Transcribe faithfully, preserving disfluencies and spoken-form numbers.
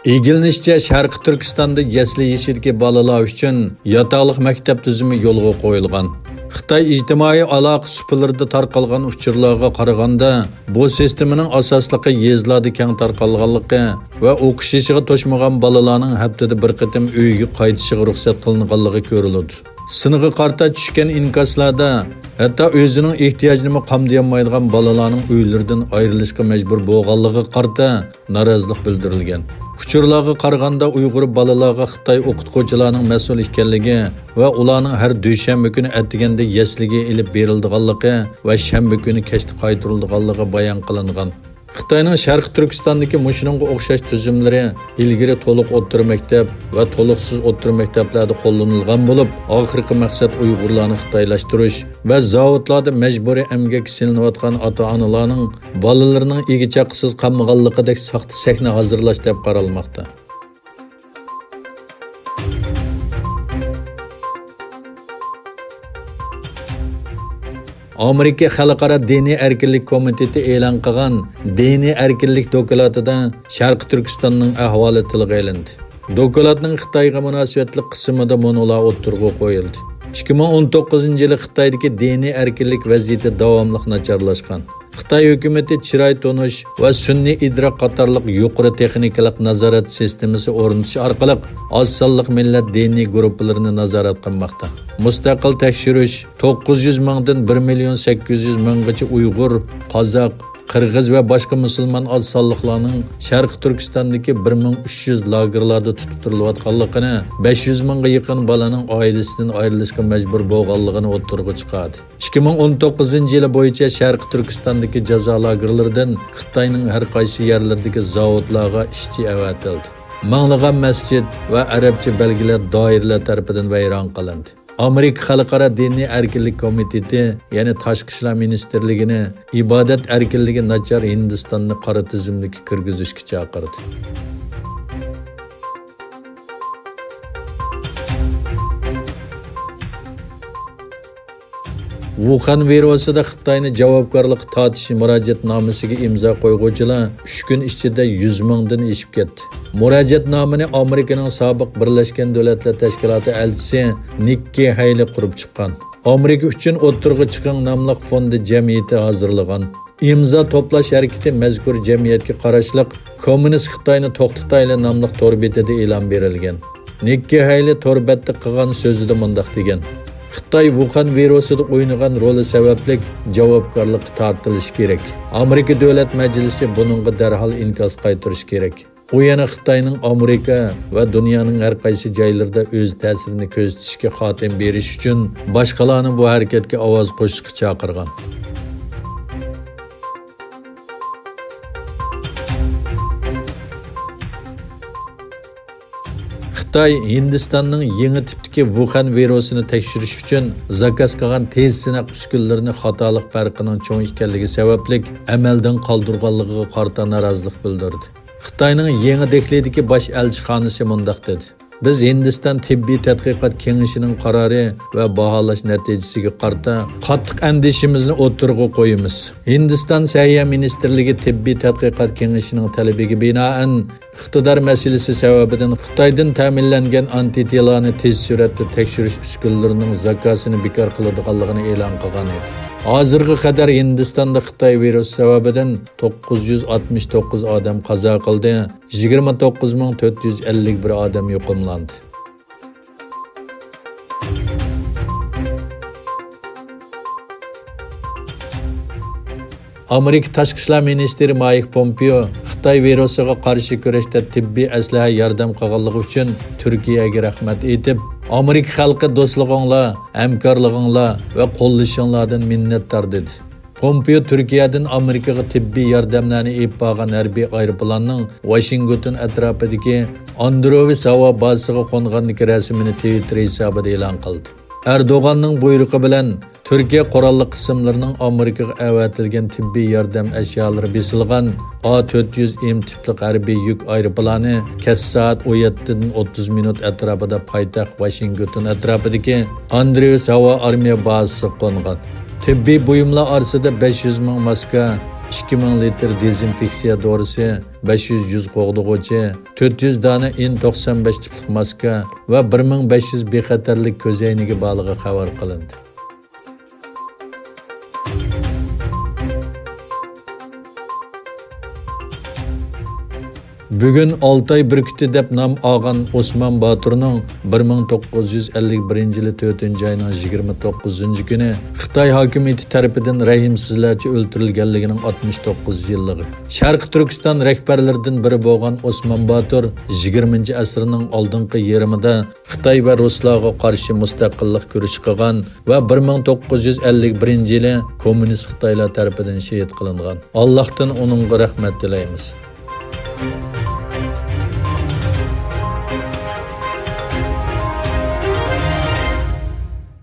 ئىگىلىنىشىچە، شەرقىي تۈركىستاندا يەسلى يېشىدىكى بالىلار ئۈچۈن ياتاقلىق مەكتەپ تۈزۈمى يولغا قويۇلغان. خىتاي ئىجتىمائىي ئالاقە سۇپىلىرىدا تارقالغان ئۇچۇرلارغا قارىغاندا، بۇ سىستېمىنىڭ ئاساسلىقى يېزىلاردا كەڭ تارقالغانلىقى ۋە ئوقۇش يېشىغا توشمىغان بالىلارنىڭ ھەپتىدە بىر قېتىم ئۆيىگە قايتىشىغا رۇخسەت قىلىنغانلىقى كۆرۈلىدۇ. سىنغا قارىتا چۈشكەن ئىنكاسلاردا ھەتتا ئۆزىنىڭ ئېھتىياجىنىمۇ قامدىيالمايدىغان بالىلارنىڭ ئۆيلىرىدىن ئايرىلىشقا مەجبۇر بولغانلىقىغا قارىتا نارازىلىق بىلدۈرۈلگەن. ئۇچۇرلارغا قارىغاندا، ئۇيغۇر بالىلارغا خىتاي ئوقۇتقۇچىلارنىڭ مەسئۇل ئىكەنلىكى ۋە ئۇلارنىڭ ھەر دۈشەنبە كۈنى ئەتىگەندە يەسلىگە ئېلىپ بېرىلىدىغانلىقى ۋە شەنبە كۈنى كەچتە قايتۇرۇلىدىغانلىقى بايان قىلىنغان. خىتاينىڭ شەرقىي تۈركىستاندىكى مۇشۇنىڭغا ئوخشاش تۈزۈملىرى ئىلگىرى تولۇق ئوتتۇرا مەكتەپ ۋە تولۇقسىز ئوتتۇرا مەكتەپلەردە قوللىنىلغان بولۇپ، ئاخىرقى مەقسەت ئۇيغۇرلارنى خىتايلاشتۇرۇش ۋە زاۋۇتلاردا مەجبۇرىي ئەمگەككە سېلىنىۋاتقان ئاتا-ئانىلارنىڭ بالىلىرىنىڭ ئىگە-چاقىسىز قالمىغانلىقىدەك ساختا سەھنە ھازىرلاش دەپ قارالماقتا. ئامېرىكا خەلقئارا دىنىي ئەركىنلىك كومىتېتى ئېلان قىلغان دىنىي ئەركىنلىك دوكلاتىدا شەرقىي تۈركىستاننىڭ ئەھۋالى تىلغا ئېلىندى. دوكلاتنىڭ خىتايغا مۇناسىۋەتلىك قىسمىدا مۇنۇلار ئوتتۇرىغا قويۇلدى. ئىككى مىڭ ئون توققۇزىنچى يىلى خىتايدىكى دىنىي ئەركىنلىك ۋەزىيىتى داۋاملىق ناچارلاشقان. خىتاي ھۆكۈمىتى چىراي تونۇش ۋە سۈنئىي ئىدراك قاتارلىق يۇقىرى تېخنىكىلىق نازارەت سىستېمىسى ئورنىتىش ئارقىلىق ئاز سانلىق مىللەت دىنىي گۇرۇپپىلىرىنى نازارەت قىلماقتا. مۇستەقىل تەكشۈرۈش توققۇز يۈز مىڭدىن بىر مىليون سەككىز يۈز مىڭغىچە ئۇيغۇر، قازاق، قىرغىز ۋە باشقا مۇسۇلمان ئاز سانلىقلارنىڭ شەرقىي تۈركىستاندىكى بىر مىڭ ئۈچ يۈز لاگېرلاردا تۇتۇپ تۇرۇلۇۋاتقانلىقىنى، بەش يۈز مىڭغا يېقىن بالىنىڭ ئائىلىسىدىن ئايرىلىشقا مەجبۇر بولغانلىقىنى ئوتتۇرىغا چىقاردى. ئىككى مىڭ ئون توققۇزىنچى يىلى بويىچە شەرقىي تۈركىستاندىكى جازا لاگېرلىرىدىن خىتاينىڭ ھەر قايسى يەرلىرىدىكى زاۋۇتلارغا ئىشچى ئەۋەتىلدى. مىڭلىغان مەسچىت ۋە ئەرەبچە بەلگىلەر دائىرىلەر تەرىپىدىن ۋەيران قىلىندى. ئامېرىكا خەلقئارا دىنىي ئەركىنلىك كومىتېتى، يەنى تاشقى ئىشلار مىنىستىرلىكىنى ئىبادەت ئەركىنلىكى ناچار ھىندىستاننى قارا تىزىملىككە كىرگۈزۈشكە چاقىردى. ۋۇخەن ۋىرۇسىدا خىتاينى جاۋابكارلىققا تارتىش مۇراجىئەتنامىسىگە ئىمزا قويغۇچىلار ئۈچ كۈن ئىچىدە يۈز مىڭدىن ئېشىپ كەتتى. مۇراجىئەتنامىنى ئامېرىكىنىڭ سابىق بىرلەشكەن دۆلەتلەر تەشكىلاتى ئەلچىسى نىككى ھەيلى قۇرۇپ چىققان. ئامېرىكا ئۈچۈن ئوتتۇرىغا چىقىڭ ناملىق فوندى جەمئىيىتى ھازىرلىغان. ئىمزا توپلاش ھەرىكىتى مەزكۇر جەمئىيەتكە قاراشلىق كوممۇنىست خىتاينى توختىتايلى ناملىق تور بېتىدە ئېلان بېرىلگەن. نىككى ھەيلى تور بەتتە قىلغان سۆزىدە مۇنداق دېگەن: خىتاي ۋۇخەن ۋىرۇسىدا ئوينىغان رولى سەۋەبلىك جاۋابكارلىققا تارتىلىشى كېرەك. ئامېرىكا دۆلەت مەجلىسى بۇنىڭغا دەرھال ئىنكاس قايتۇرۇشى كېرەك. ئۇ يەنە خىتاينىڭ ئامېرىكا ۋە دۇنيانىڭ ھەر قايسى جايلىرىدا ئۆز تەسىرىنى كۆرسىتىشىگە خاتىمە بېرىش ئۈچۈن باشقىلارنى بۇ ھەرىكەتكە ئاۋاز قوشۇشقا چاقىرغان. خىتاي ھىندىستاننىڭ يېڭى تىپتىكى ۋۇخەن ۋىرۇسىنى تەكشۈرۈش ئۈچۈن زاكاز قىلغان تېز سىناق ئۈسكۈنىلىرىنى خاتالىق پەرقىنىڭ چوڭ ئىكەنلىكى سەۋەبلىك ئەمەلدىن قالدۇرغانلىقىغا قارىتا نارازىلىق بىلدۈردى. خىتاينىڭ يېڭى دېھلىدىكى باش ئەلچىخانىسى مۇنداق دېدى: بىز ھىندىستان تېببىي تەتقىقات كېڭىشىنىڭ قارارى ۋە باھالاش نەتىجىسىگە قارىتا قاتتىق ئەندىشىمىزنى ئوتتۇرىغا قويىمىز. ھىندىستان سەھىيە مىنىستىرلىكى تېببىي تەتقىقات كېڭىشىنىڭ تەلىپىگە بىنائەن، ئىقتىدار مەسىلىسى سەۋەبىدىن خىتايدىن تەمىنلەنگەن ئانتىتېلانى تېز سۈرئەتتە تەكشۈرۈش ئۈسكۈنىلىرىنىڭ زاكازىنى بىكار قىلىدىغانلىقىنى ئېلان قىلغان ئىدى. ھازىرغا قەدەر ھىندىستاندا خىتاي ۋىرۇسى سەۋەبىدىن توققۇز يۈز ئاتمىش توققۇز ئادەم قازا قىلدى، يىگىرمە توققۇز مىڭ تۆت يۈز ئەللىك بىر ئادەم يۇقۇملاندى. ئامېرىكا تاشقى ئىشلار مىنىستىرى مايك پومپېئو خىتاي ۋىرۇسىغا قارشى كۈرەشتە تېببىي ئەسلىھە ياردەم قىلغانلىقى ئۈچۈن تۈركىيەگە رەھمەت ئېيتىپ، ئامېرىكا خەلقى دوستلۇقۇڭلار، ھەمكارلىقىڭلار ۋە قوللىشىڭلاردىن مىننەتدار، دېدى. پومپېئو تۈركىيەدىن ئامېرىكىغا تېببىي ياردەملەرنى ئېلىپ بارغان ھەربىي ئايروپىلاننىڭ ۋاشىنگتون ئەتراپىدىكى ئاندروۋىس ھاۋا بازىسىغا قونغاندىكى رەسىمىنى تىۋىتتېر ھېسابىدا ئېلان قىلدى. ئەردوغاننىڭ بۇيرۇقى بىلەن تۈركىيە قوراللىق قىسىملىرىنىڭ ئامېرىكىغا ئەۋەتىلگەن تېببىي ياردەم ئەشيالىرى بېسىلغان ئا تۆت يۈز ئېم تىپلىق ھەربىي يۈك ئايروپىلانى كەچ سائەت ئون يەتتىدىن ئوتتۇز مىنۇت ئەتراپىدا پايتەخت ۋاشىنگتون ئەتراپىدىكى ئاندرېۋىس ھاۋا ئارمىيە بازىسىغا قونغان. تېببىي بۇيۇملار ئارىسىدا بەش يۈز مىڭ ماسكا، ئىككى مىڭ لىتىر دېزىنفېكسىيە دورىسى، بەش يۈز يۈز قوغدىغۇچى، تۆت يۈز دانە ئېن توقسان بەش تىپلىق ماسكا ۋە بىر مىڭ بەش يۈز بىخەتەرلىك كۆزەينىكى بارلىقى خەۋەر قىلىندى. بۈگۈن ئالتاي بۈركۈتى دەپ نام ئالغان ئوسمان باتۇرنىڭ بىر مىڭ توققۇز يۈز ئەللىك بىرىنچى يىلى تۆتىنچى ئاينىڭ يىگىرمە توققۇزىنچى كۈنى خىتاي ھاكىمىيىتى تەرىپىدىن رەھىمسىزلەرچە ئۆلتۈرۈلگەنلىكىنىڭ ئاتمىش توققۇز يىللىقى. شەرقىي تۈركىستان رەھبەرلىرىدىن بىرى بولغان ئوسمان باتۇر يىگىرمىنچى ئەسىرنىڭ ئالدىنقى يېرىمىدا خىتاي ۋە رۇسلارغا قارشى مۇستەقىللىق كۈرىشى قىلغان ۋە بىر مىڭ توققۇز يۈز ئەللىك بىرىنچى يىلى كوممۇنىست خىتايلار تەرىپىدىن شېھىت قىلىنغان. ئاللاھتىن ئۇنىڭغا رەھمەت تىلەيمىز.